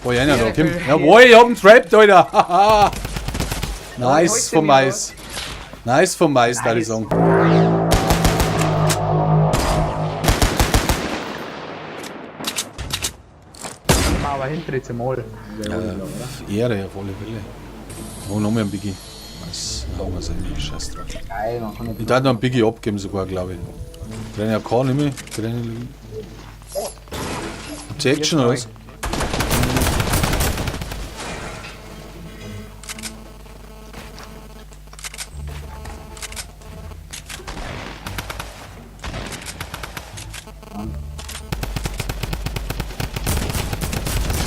Boah, einer da, komm. Jawohl, ich hab einen Trapped, Alter. Haha. Nice vom Mais. Nice vom Mais, da ich sagen. Aber hinter jetzt einmal. Ehre auf alle Fälle. Oh, noch mehr ein Biggie. Nice. Ja, was eigentlich. Scheiß drauf. Geil, man kann nicht. Ich darf noch einen Biggie abgeben sogar, glaube ich. Trainer kann nicht mehr. Trainer. Habt ihr Action oder was?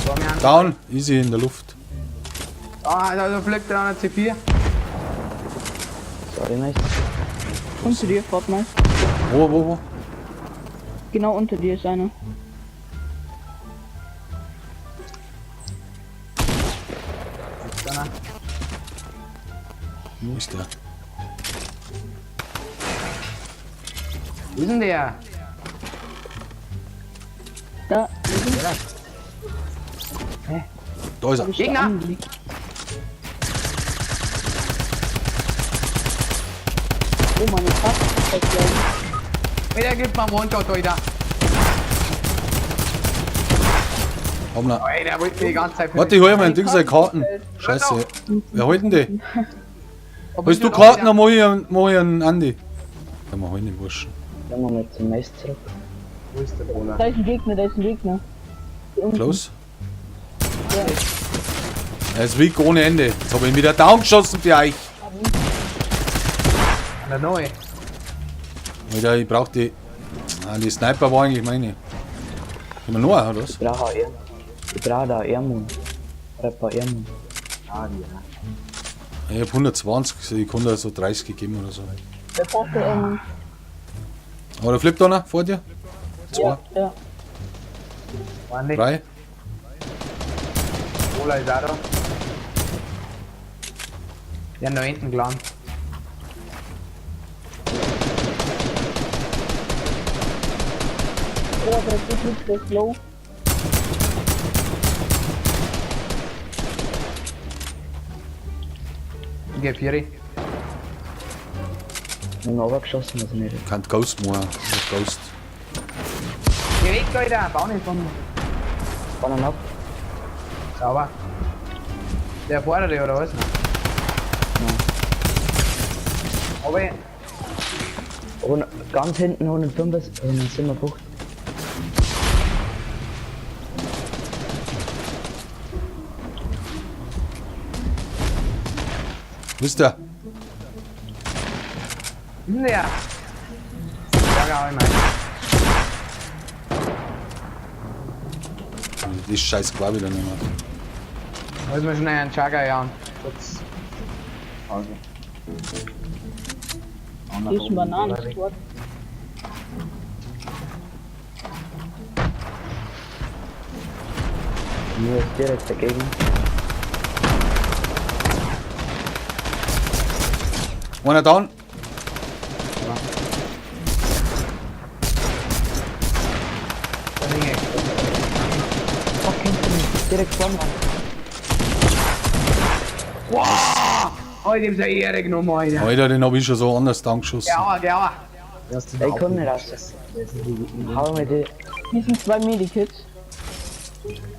Vor mir an. Down, easy in der Luft. Ah, da fliegt der einer C4. Sorry, nice. Unter dir, fort mal. Wo, wo, wo? Genau unter dir ist einer. Einer. Wo ist der? Wo ist denn der? Da, Da ist er. hab ich da Gegner! angelegt. Oh, meine Kraft ist weg, glaub ich. Wieder gibt man One-Shot, Alter. Haben wir. Alter, wollte die ganze Zeit. Warte, ich hol mir ein Ding seine Karten. Scheiße. Wer holt denn die? Ob Holst ich du noch Karten, wieder- dann mach ich einen, mach ich einen Andi. Dann mach ich den Burschen. Gehen wir mal zum Mais zurück. Wo ist der Bruder? Da ist ein Gegner, da ist ein Gegner. Hier unten. Close. Er ist weak ohne Ende. Jetzt habe ich ihn wieder down geschossen für euch. Der neue. Alter, ich brauch die. Ah, die Sniper war eigentlich meine. Können wir noch einen, oder was? Ich brauche auch Air. Ich brauche da Airmoon. Oder ein paar Airmoon. Ah, die, ja. Ich hab 120, ich konnte da so 30 gegeben oder so. Der braucht Aber da flippt einer vor dir. Zwei, ja, Ordentlich. drei. Ola ist auch da. Der hat da hinten gelandet. Oh, der ist wirklich der ist low. Ich geh Vieri. Ich hab runtergeschossen, also nicht. Kann Ghost machen. Nicht Ghost. Geh weg, Alter. Bau nicht von. Einer ab. Sauber. Der vordere oder was? Nein. Aber Und ganz hinten 105, 157. Wo ist der? Wo ist denn der? Ja, auch immer. Die scheiß Qual wieder nicht mehr. Muss man schnell einen Chugger jagen. Kurz. Also. Hier ist ein Bananen-Squad. Mir ist direkt dagegen. Einer down. Da hing ich. Fuck, hinter mir. Direkt vor mir. Oh, ich hab's ja Ehre genommen, Alter. Alter, den hab ich schon so anders down geschossen. Geh aua, geh aua. Ich komm nicht raus. Hau mir die. Hier sind zwei Medikits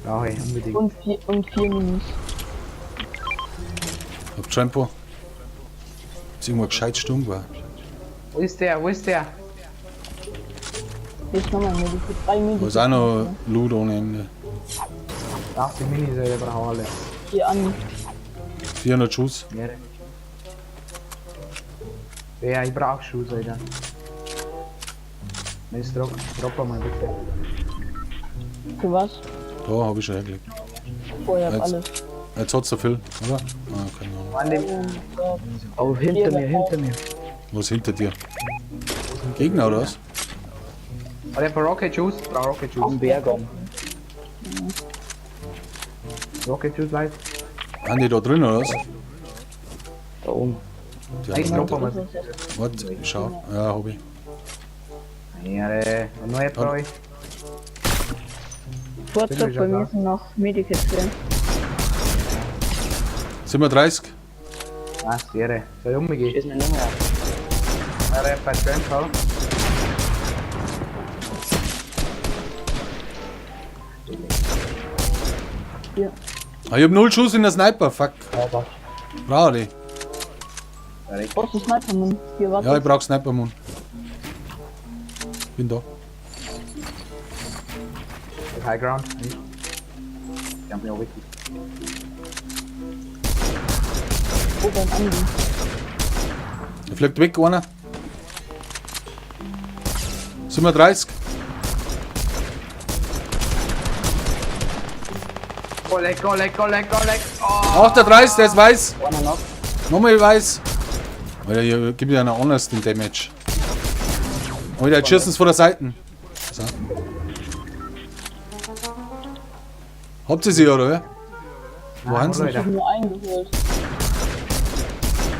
Brauch ich unbedingt. und vier Minis. Hab Trampo. Ist irgendwo gescheit stumm war. Wo ist der? Wo ist der? Hier ist nochmal ein Medikit. Drei Da Medikits. ist auch noch Loot ohne Ende. 80 Minis, Alter, brauch alles. Hier an. 400 Schuss. Ehre. Ja, ich brauch Schuhe, Alter. Jetzt drop, drop einmal bitte. Für was? Da hab ich schon hergelegt. Oh, ich hab Jetzt. alles. Jetzt hat's so viel, oder? Ah, keine Ahnung. An dem Oh, hinter mir, hinter mir. Was hinter dir? Gegner oder was? Oh, der hat Rocket Juice. Brauch Rocket Juice. Am Berg oben. Rocket Juice, Leute. Andi da drin oder was? Da oben. Die Ich anderen drop einmal. Warte, ich schau. Ja, hab ich. Ehre. Und noch ein brauch ich. Vorzug, Bin bei ich mir sind noch Medikits drin. 37. Ah, Ehre. Soll ich umgehen? Schieß mir nicht mehr. Er bei Trample. Hier. Ah, ich hab 0 Schuss in der Sniper, fuck. Ja, passt. Brauch ich. Brauchst du Sniper, Mann? Hier, warte. Ja, ich brauch Sniper, Mann. Bin da. High Ground. Die haben mich auch wirklich. Oh, beim Andi. Da fliegt weg einer. 37. Oh, leck, oh, leck, oh, leck, oh, leck. Oh. 38, der ist weiß. Einer noch. Nochmal weiß. Alter, hier gib mir einer anders den Damage. Alter, jetzt schießen sie von der Seite. So. Habt ihr sie, oder? wer? Wo haben sie? Ich hab nur einen geholt.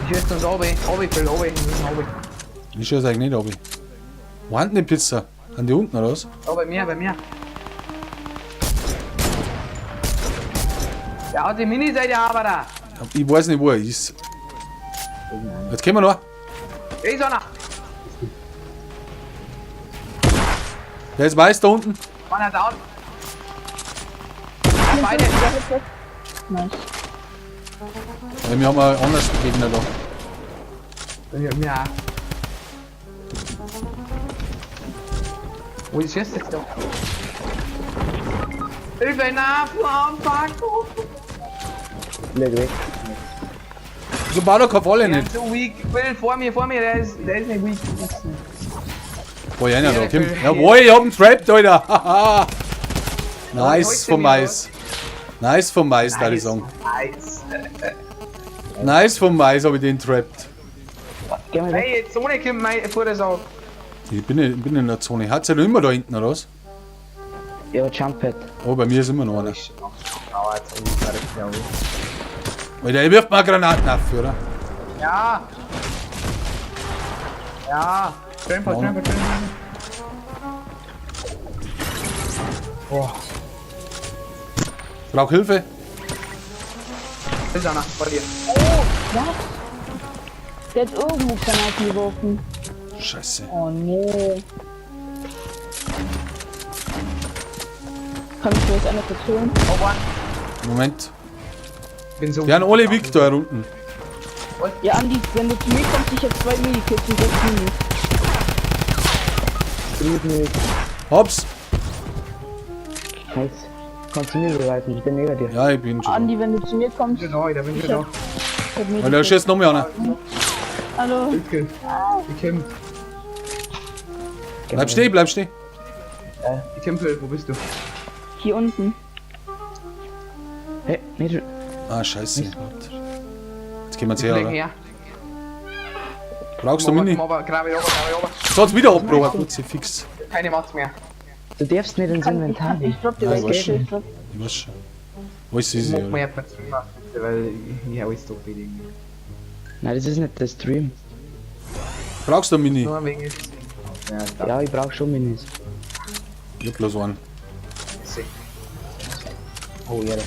Ich schieße uns oben. Oben, Phil, oben. Wir müssen oben. Ich schieße eigentlich nicht, Obi. Wo haben denn die Pizza? An die unten, oder was? Oh, bei mir, bei mir. Ja, die Mini-Seite aber da. Ich weiß nicht, wo er ist. Jetzt kommen wir noch. Hier ist einer. Der ist weiß da unten. Einer down. Ja, beide. Nice. Ja, wir haben einen anderen Gegner da. Ja, mir auch. Wo ist jetzt da? Hilfe, na, fuck. Flieg weg. So baut er keine Falle Der nicht. ist so weak. Phil, vor mir, der ist nicht weak. Boah, einer da, komm. Jawohl, ich hab ihn trapped, Alter. Nice vom Mais. Nice vom Mais, da ich sagen. Nice. Nice vom Mais hab ich den trapped. Geh mal weg. Hey, jetzt ohne kommt mein Vorder. Ich bin in der Zone. Hat's ja noch immer da hinten, oder was? Ja, Jump Pad. Oh, bei mir ist immer noch einer. Alter, er wirft mal Granaten auf, oder? Ja. Ja. Trample, Trample, Trample. Boah. Brauch Hilfe. Da ist einer vor dir. Oh, was? Der hat irgendwo Granaten geworfen. Scheiße. Oh nee. Kann ich vielleicht einer vertönen? Oh, one. Moment. Bin so. Der hat alle Victor unten. Ja, Andi, wenn du zu mir kommst, ich hab 2 Medikits und 6 Minis. Hops. Nice. Kannst du mir reviven? Ich bin neben dir. Ja, ich bin schon. Andi, wenn du zu mir kommst, Ich bin da, ich bin schon da. ich hab Alter, da Medikits. schießt noch mehr einer. Hallo. Danke. Ich komm. Bleib stehen, bleib stehen. Ich komm, Phil, wo bist du? Hier unten. Hey, nicht. Ah, scheiße. Jetzt gehen wir jetzt her, oder? Her. Brauchst du Mini? Komm, grab ich oben, grab ich oben. So hat's wieder abgebrochen, Kruzifix. Keine Mats mehr. Du darfst nicht ins Inventar. Ich drop dir Ja, was. ich weiß schon. Ich drop. Ich weiß schon. Alles easy, Mach oder? mir etwas Stream auf, bitte, weil ich alles doppelt irgendwie. Nein, das ist nicht der Stream. Brauchst du Mini? Nur wegen jetzt. Ja, Ja, ich brauch schon Minis. Ich hab bloß einen. Oh, Ehre.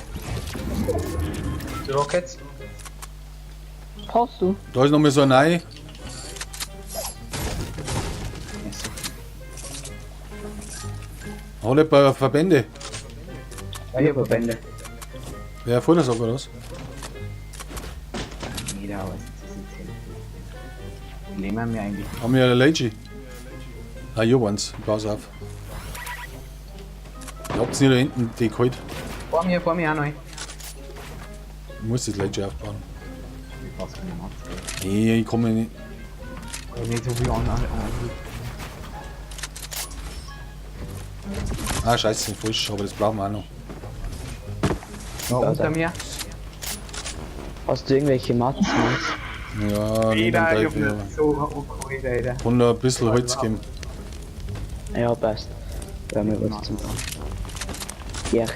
Die Rockets? Brauchst du? Da ist nochmal so ein Ei. Alle paar Verbände. Ja, ich hab Verbände. Wer voll das oder was? Jeder, aber das ist jetzt Nehmen wir eigentlich. Haben wir eine Lady? Ah, hier waren's. Pass auf. Ich hab's nicht da hinten die geholt. Vor mir auch noch. Ich muss das Lady aufbauen. Ich brauch's keine Mats. Nee, ich komme nicht. Ich nicht so viel an. Ah, scheiße, falsch, aber das brauchen wir auch noch. Ja, unter mir. Hast du irgendwelche Mats, Mats? Ja, nicht Jeder, am ich hab Teufel. nicht so okay, Alter. Kann da ein bisschen Holz geben. Ja, passt. Wir haben ja was zum Bauen. Ehre.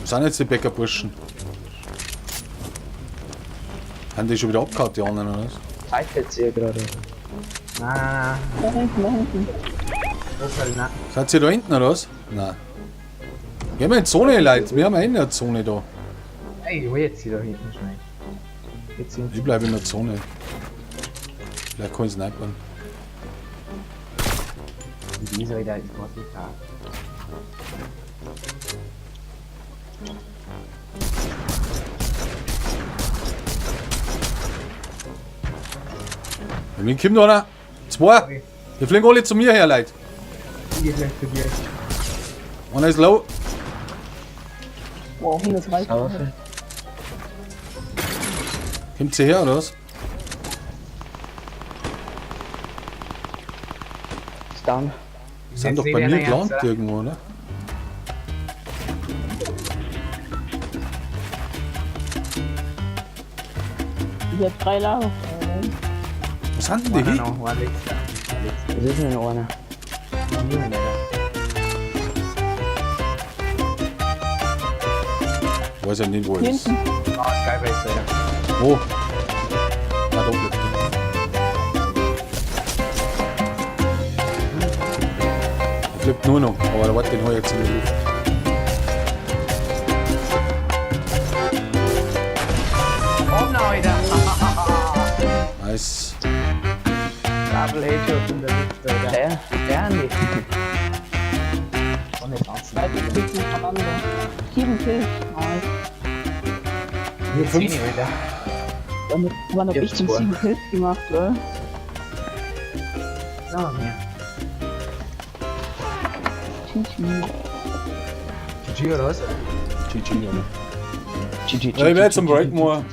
Wo sind jetzt die Bäckerburschen? Haben die schon wieder abgehauen, die anderen, oder was? Zeit jetzt hier gerade. Nein, nein, Da hinten, da hinten. nein. Nein. Seid ihr da hinten, oder was? Nein. Gehen wir in die Zone, Leute. Wir haben ja eh in der Zone da. Ey, ich hol jetzt sie da hinten schnell. Jetzt sind Ich bleibe in der Zone. Vielleicht kann ich snipern. sie. Wieso wieder? Ich weiß nicht da. Bei mir kommt einer. Zwei. Die fliegen alle zu mir her, Leute. Ich geh gleich zu dir. Einer ist low. Wow, 130. Saufe. Kommt sie her, oder was? Ist down. Sind doch Jetzt bei seht mir ihr gelandet jetzt, oder? irgendwo, oder? Ich hab drei Lager. Wo sind denn die Einer hin? noch, einer liegt da. Es ist nur noch einer. Einer, Alter. Weiß ja nicht, wo er Hier ist. hinten. Ah, Skybase, Alter. Wo? Ah, da bleibt er. Er fliegt nur noch, aber warte, den hol ich jetzt in die Luft. Komm noch, Alter. Nice. Double Headshot in der Luft, Alter. Der? Der Andi. Und nicht tanzen. Zwei Kills hintereinander. 7 Kills. Nice. Nur fünf. Zehn, Alter. Damit, wann hab Ich hab ich denn zwei. 7 Kills gemacht, oder? Ja, mehr. GG. GG oder was? GG, oder? GG, Ja, ich werde zum Break machen.